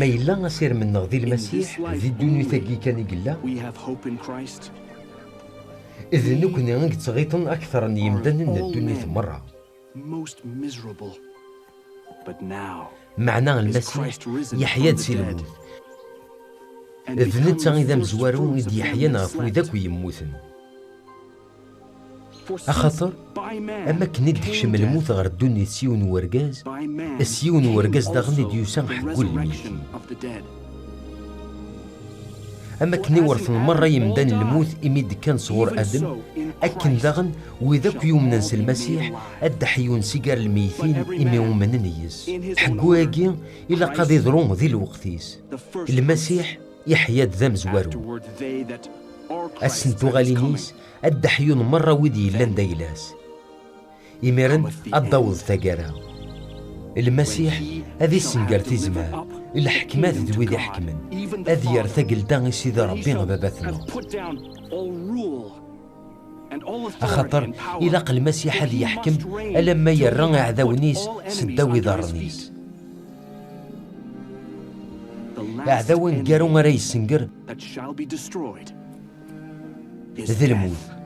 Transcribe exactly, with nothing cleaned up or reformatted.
Yella asirem-nneɣ di Lmasiḥ, di ddunit-agi kan i yella. D nekkni i yettɣiṭen akteṛ n yimdanen n ddunit merra. Meɛna Lmasiḥ yeḥya-d si lmut. D netta i d amezwaru i d-yeḥyan ɣef wid akk yemmuten. Axaṭer, am akken i d-tekcem lmut ɣer ddunit s yiwen n urgaz, s yiwen n urgaz daɣen i d-yusa ḥeggu n lmeyytin. Am akken i werten merra yemdanen lmut imi d-kkan sɣur Adem, akken daɣen wid akk yumnen s Lmasiḥ ad d-ḥyun si gar lmeyytin imi umnen yes. Ḥeggu-agi ilaq ad iḍru di lweqt-is. Lmasiḥ iḥya-d d amezwaru. Ass n tuɣalin-is ad d-ḥyun merra wid yellan d ayla-s. Imiren ad d-taweḍ taggara. Lmasiḥ ad issenger tizmar, lḥekmat d wid iḥekmen, ad yerr tagelda i Sidi Ṛebbi Baba-tneɣ. Axaṭer ilaq Lmasiḥ ad yeḥkem alamma yerra iɛdawen-is seddaw iḍarren-is. Aɛdaw aneggaru ara yessenger d lmut.